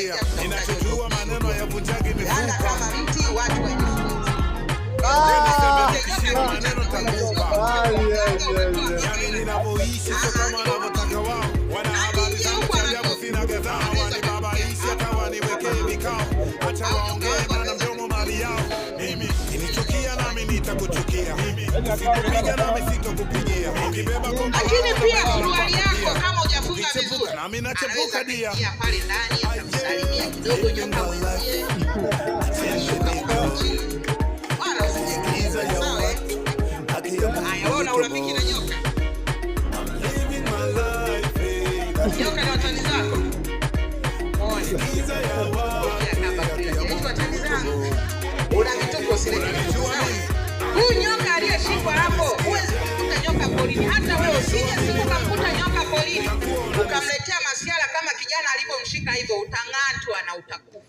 Sikia, utaingia ninachojua maneno yavunjagi Ganda mifupa. kama mti, watu wajifunze. Wewe niseme nikishiba maneno takupa. Ay, ay, ay, ay. Yani ninavyoishi sio kama wanavyotaka wao. Wana habari zangu cha ajabu, sina gedhaa. Wanibabaishi hata waniwekee vikao. Acha waongee, maana mdomo mali yao. Mimi kinichukia nami nitakuchukia. Mimi usikupiga nami sitokupigia. Ukibeba kombe Lakini lako pia nabeba la suruali yako kupakia. kama hujafunga Ukichepuka vizuri, nami anaweza nachepuka dia. akaingia pale ndani akamsalimia kidogo nyoka mwenzie, akashuka mpaka chini, wala Giza usije ya sawa. Eh? watu, haki ya Mungu Haya, wewe una urafiki na nitoboe. nyoka? I'm living my life, eh. Nyoka ni watani zako? Muone Giza ya pokea watu, kamba haki kule, ya eti Mungu watani zangu, nitoboe. una vituko, usilete vituko, Unanijua sawa? mimi? Huyu nyoka aliyeshikwa hapo, huwezi kumkuta nyoka porini. Hata wewe usije siku ukamkuta nyoka porini Utakuwa unanisikia. ukamletea masiara kama kijana alivyomshika hivyo, utang'atwa na utakufa.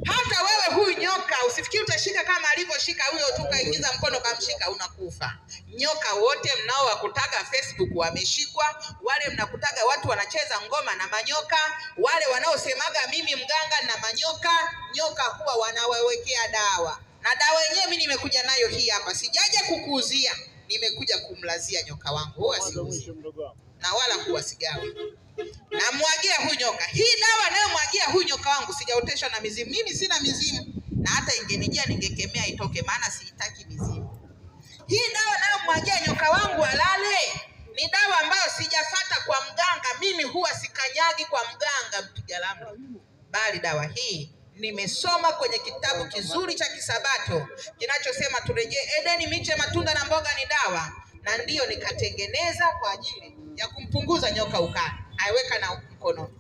Hata wewe huyu nyoka usifikiri utashika kama alivyoshika huyo tu, ukaingiza mkono ukamshika, unakufa. Nyoka wote mnaowakutaga Facebook wameshikwa, wale mnakutaga watu wanacheza ngoma na manyoka, wale wanaosemaga mimi mganga na manyoka, nyoka huwa wanawawekea dawa, na dawa yenyewe mimi nimekuja nayo hii hapa, sijaja kukuuzia, nimekuja kumlazia nyoka wangu. Huwa Mwanzo siuzi mwisho, mdogo wangu. na wala huwa sigawi. Namwagia huyu nyoka hii dawa anayomwagia huyu nyoka wangu, sijaoteshwa na mizimu. Mimi sina mizimu, na hata ingenijia ningekemea itoke, maana siitaki mizimu. Hii dawa nayomwagia nyoka wangu alale ni dawa ambayo sijafata kwa mganga. Mimi huwa sikanyagi kwa mganga mpiga ramli, bali dawa hii nimesoma kwenye kitabu kizuri cha Kisabato kinachosema turejee Edeni, miche, matunda na mboga ni dawa, na ndiyo nikatengeneza kwa ajili ya kumpunguza nyoka ukali. Aiweka na mkono.